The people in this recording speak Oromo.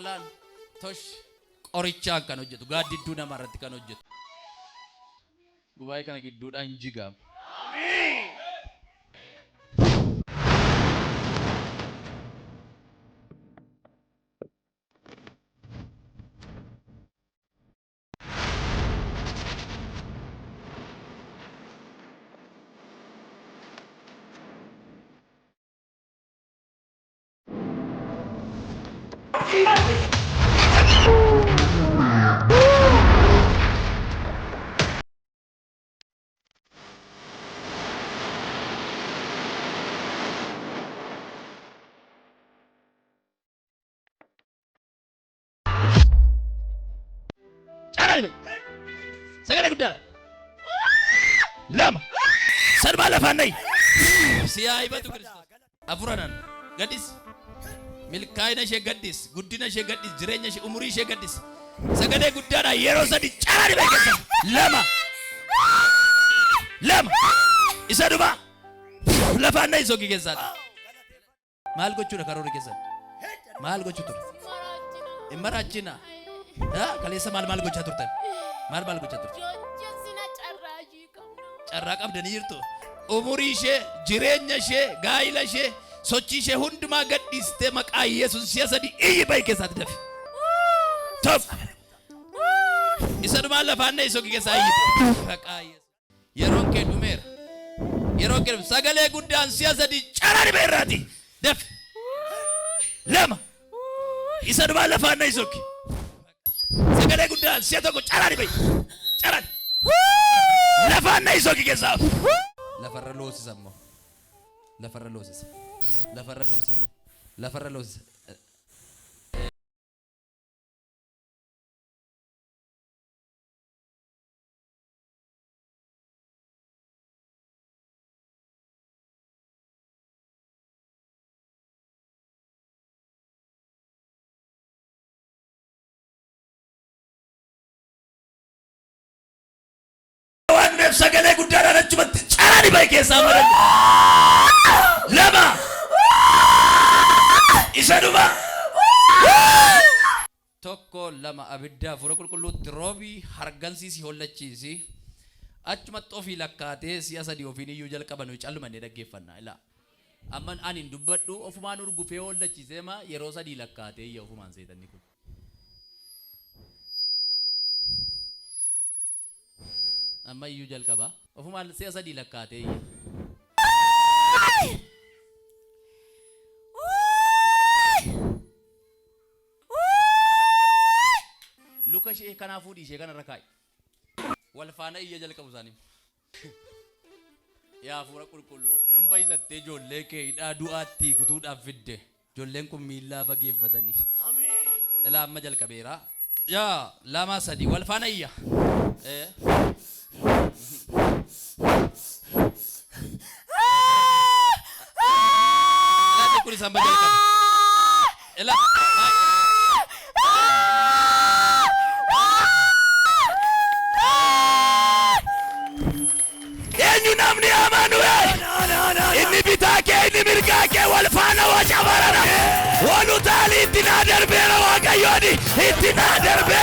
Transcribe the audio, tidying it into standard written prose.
Xinqolaan tosh qorichaan kan hojjetu gaaddidduu namaa irratti kan hojjetu. Gubaa'ee kana gidduudhaan jigaama. Carraa sagalee guddaa lama salmaa lafaan nayi si haa hibatu Kiristoos. Afuranan gaddis milkaa'ina ishee gaddis guddina ishee gaddis jireenya ishee umurii ishee gaddis sagalee guddaadhaan yeroo sadi carraa dhibee keessa lama lama isa dhuma lafaan nayi sogii keessaati. Maal gochuudha karoorri keessan? Maal gochuu ture? Hin maraachina. Kaleessa maal maal gochaa turtan? Maal maal gochaa turtan? Carraa qabdanii jirtu. Umurii ishee, jireenya ishee, gaa'ila ishee, sochii ishee hundumaa gadhiistee maqaa Yesuus si'a sadi iyyi bahi keessaatti dafi. Tokko. Isa dhumaa lafaan na isoo keessaa iyyite. Maqaa Yesuus. Yeroon kee dhumeera. Yeroon kee dhumeera. Sagalee guddaan si'a sadi carari beerraati. Dafi. Lama. Isa dhumaa lafaan na isokki. Sagalee guddaan si'a tokko carari bahi. Carari. Lafaan na isokki keessaa. Lafarra loosisa immoo. Lafarra loosisa. Lafarra loosisa. Lafarra loosisa. Waan ta'eef sagalee guddaadhaan achumatti caraan bahe keessaa malan. Lama. Isa dhuma. Tokko lama abidda hafuura qulqulluutti roobi hargansiisi hollachiisi. Achumatti ofii lakkaatee si'a sadii ofiin iyyuu jalqaba nuyi callumannee dhaggeeffanna. Ilaa. Amma ani hin dubbadhu ofumaan urgufee hollachiisee ma yeroo sadii lakkaatee iyya ofumaan seexanni kun. Amma iyyuu jalqaba. Ofumaan si'a sadii lakkaatee iyya. Luka ishee kanaa fuudhii ishee kanarra kaa'i. Wal faana iyya jalqabu isaanii. Yaa hafuura qulqulluu. Nan fayyisattee ijoollee kee hidhaa du'aatti kutuudhaaf fidde. Ijoolleen kun miillaa fageeffatanii. Ilaa amma jalqabeera. Yaa lama sadi wal faana iyya. Ilaa inni kun isaan jalqabe. Ilaa. Eenyu namni Amaanu'el? Inni bitaa kee inni mirgaa kee wal faana waca barana. Wal utaalii itti naa darbeera Waaqayyooni itti naa darbeera.